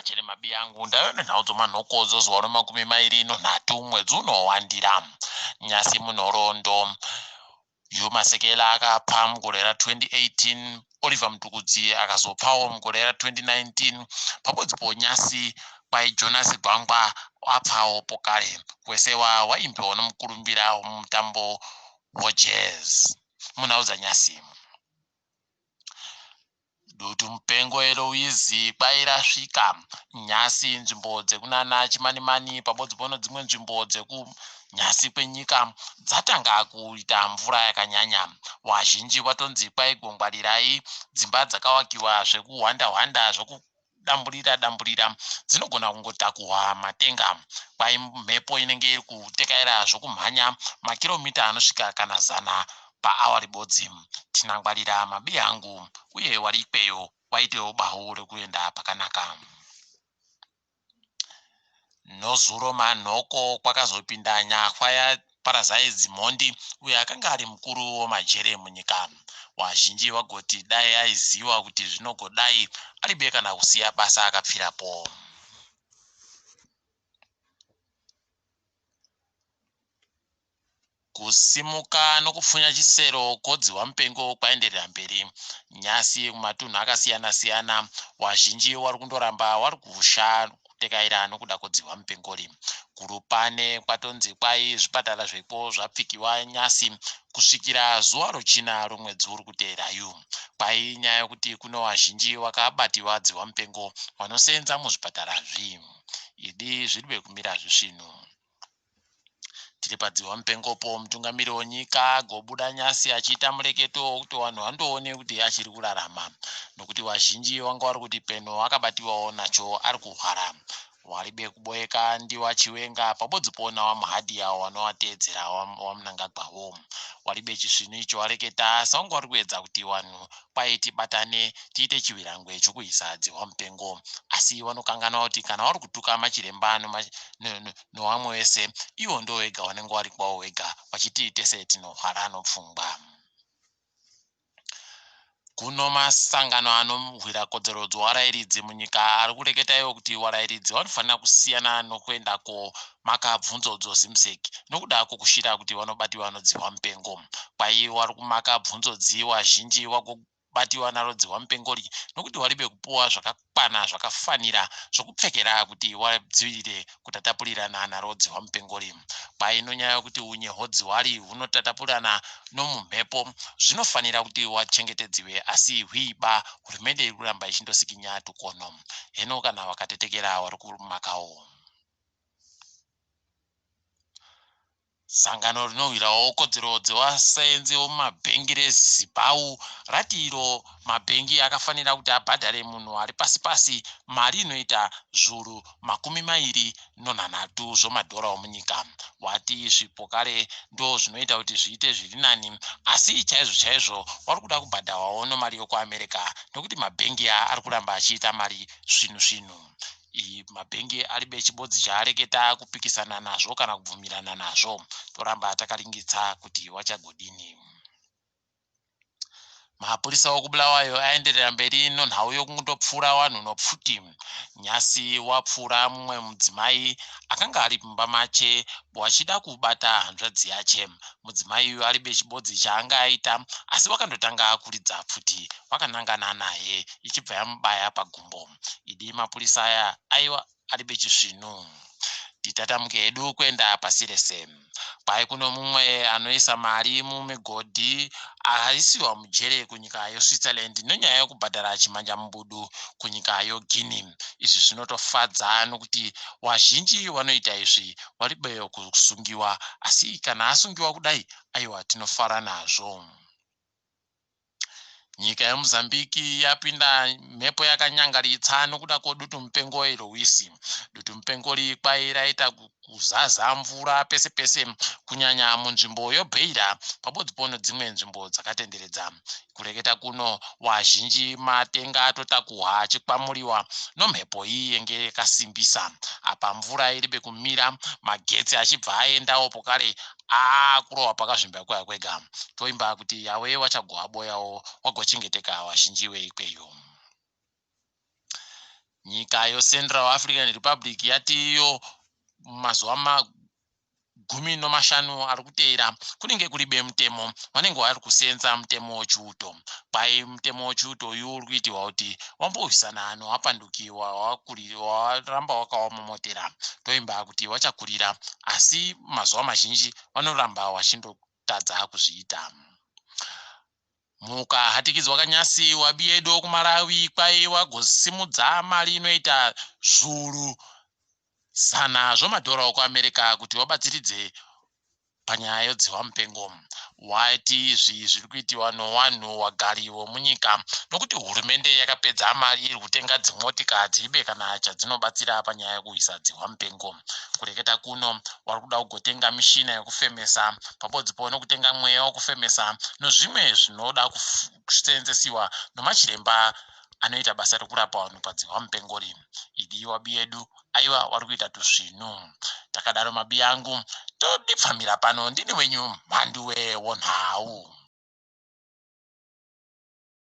Makachene mabiyangu ndave nenhau dzomanhoko dzozuva romakumi mairi nonhatu mwedzi unowandira nyasi munhoroondo. Hugh Masekela akapfa mugore ra2018, Oliver Mtukudzi akazopfawo mugore ra2019, pabodzipo nyasi kwai Jonas Gwangwa apfawo pokare. Wese waimbiwa nomukurumbira mumutambo wejazz. Munhau dzanyasi. Dutumupengo Eloise kwai rasvika nhasi nzvimbo dzekunana Chimanimani pabodzipo nedzimwe nzvimbo dzekunyasi kwenyika dzatanga kuita mvura yakanyanya. Wazhinji watonzi kwai gongwarirai dzimba dzakawakiwa zvekuhwanda hwanda zvekudamburira damburira dzinogona kungotakuhwa matenga. Kwai mhepo inenge iri kutekaira zvokumhanya makiromita anosvika kana 100 paawa ribodzi. Tinangwarira mabiyangu uye wari ikweyo waitewo bahu rekuenda pakanaka. Nozuro manhoko kwakazopinda nyahwa yaParazai Dzimhondi uyo akanga ari mukuru wemajere munyika. Wazhinji wagoti dai aiziva kuti zvinogodai aribe kana kusiya basa akapfirapo. Kusimuka nokupfunya chisero kwodzihwa mupengo kwaenderera mberi. Nyasi mumatunhu akasiyana-siyana wazhinji wari kundoramba wari kusha kutekaira nokuda kwodzihwa mupengori. KuLupane kwatonzi kwai zvipatara zveko zvapfikiwa nyasi kusvikira zuva rochina romwedzi uri kuteerayu. Kwai inyaya yokuti kune wazhinji wakabatiwa dzihwa mupengo wanoseenza muzvipatarazvi. Idi zviribe kumira zvisvinu. Tiri padziwa mupengopo mutungamiri wenyika agobuda nyasi achiita mureketo wekuti vanhu vandoone kuti achiri kurarama nokuti vazhinji vanga vari kuti peno akabatiwawo nacho ari kurwara. Waribe kuboeka ndiwa Chiwenga pabodzipo nawaMuhadi awo wanowateedzera waMnangagwawo. Waribe chisvinu icho wareketa asi wanga wari kuedza kuti vanhu kwai tibatane tiite chiwirangwe chokuisa dzihwa mupengo asi wanokanganwa kuti kana wari kutuka machiremba nowamwe wese iwo ndo wega wanenge wari kwawo wega wachiti tese tinohwara nopfungwa. Kuno masangano anorwira kodzero dzowarairidzi munyika ari kureketa iwo kuti warairidzi vanofanira kusiyana nokuenda komaka bvunzo dzoZimsec nokuda kwokushira kuti vanobatiwa nodzihwa mupengo. Kwai wari kumaka bvunzo dzi wazhinji wagobatiwa naro dzihwa mupengori nokuti waribe kupuwa zvakakwana zvakafanira zvokupfekera kuti wadzivirire kutatapurirana naro dzihwa mupengori. Kwai nonyaya yokuti unye hwodzihwari hunotatapurana nomumhepo zvinofanira kuti wachengetedziwe asi hwiiba hurumende iri kuramba ichindosikinya tukono. Heno kana wakatetekera wari kumakawo. Sangano rinorwirawo kodzero dzevasenzi vemumabhengi reZIBAWU rati iro mabhengi akafanira kuti abhadhare munhu ari pasi pasi mari inoita zviuru 23 zvemadhora omunyika. Wati izvi pokare ndo zvinoita kuti zviite zviri nani asi chaizvo chaizvo wari kuda kubhadharwawo nemari yokuAmerica nokuti mabhengi ari kuramba achiita mari svinu svinu. Iyi mabhengi aribe chibodzi chaareketa kupikisana nazvo kana kubvumirana nazvo. Toramba takaringitsa kuti wachagodini. Mapurisa okuBulawayo aenderera mberi nonhau yokundopfura vanhu nopfuti. Nyasi wapfura mumwe mudzimai akanga ari mumba mache wachida kubata hanzvadzi yache. Mudzimai uyu aribe chibodzi chaanga aita asi wakandotanga kuridza pfuti wakanangana naye ichibva yamubaya pagumbo. Idi mapurisa aya aiwa aribe chisvinu. Titatamuke hedu kuenda pasi rese. Kwai kuno mumwe anoisa mari mumigodhi aisiwa mujere kunyika yeSwitzerland nenyaya yekubhadhara chimanjambudu kunyika yeGuinea. Izvi zvinotofadza nokuti wazhinji wanoita izvi waribe kusungiwa asi kana asungiwa kudai aiwa tinofara nazvo. Nyika yeMozambique yapinda mhepo yakanyangaritsa nokuda kwodutumupengo Eloise. Dutumupengo iri kwai raita kuzaza mvura pese pese kunyanya munzvimbo yeBeira pabodzipo nedzimwe nzvimbo dzakatenderedza. Kureketa kuno wazhinji matenga atotakuhwa achikwamuriwa nomhepo iyi yenge yakasimbisa. Apa mvura iribe kumira magetsi achibva aendawo pokare akurohwa pakazvimba kwega kwega. Toimba kuti yawe wachagoha boyawo wagochengeteka wazhinji weikweyo. Nyika yoCentral African Republic yati iyo mazuva 15 ari kuteera kunenge kuri bemutemo, vanenge vari kusenza mutemo wechiuto. Kwai mutemo wechiuto uyu uri kuitirwa kuti wamborwisana newapanduki waramba wakawamomotera. Toimba kuti wachakurira, asi mazuva mazhinji vanoramba vachindotadza kuzviita. Mukahatikidzwa kanyasi wabiyedo kuMalawi, kwai wagosimudza mari inoita zvuru 100 zvomadhora okuAmerica kuti wabatsiridze panyaya yodzihwa mupengo. Wati izvi zviri kuitiwa nowanhu wagari wemunyika nokuti hurumende yakapedza mari iri kutenga dzimotika dziribe kana chadzinobatsira panyaya yekuhwisa dzihwa mupengo. Kureketa kuno wari kuda kugotenga mishina yekufemesa pabodzipo nokutenga mweya wekufemesa nozvimwe zvinoda kuseenzesiwa nomachiremba anoita basa rekurapa vanhu padzihwa mupengori. Idi wabi yedu aiwa wari kuita tusvinu. Takadaro mabi angu, todipfamira pano. Ndini wenyu Mhanduwe wonhau.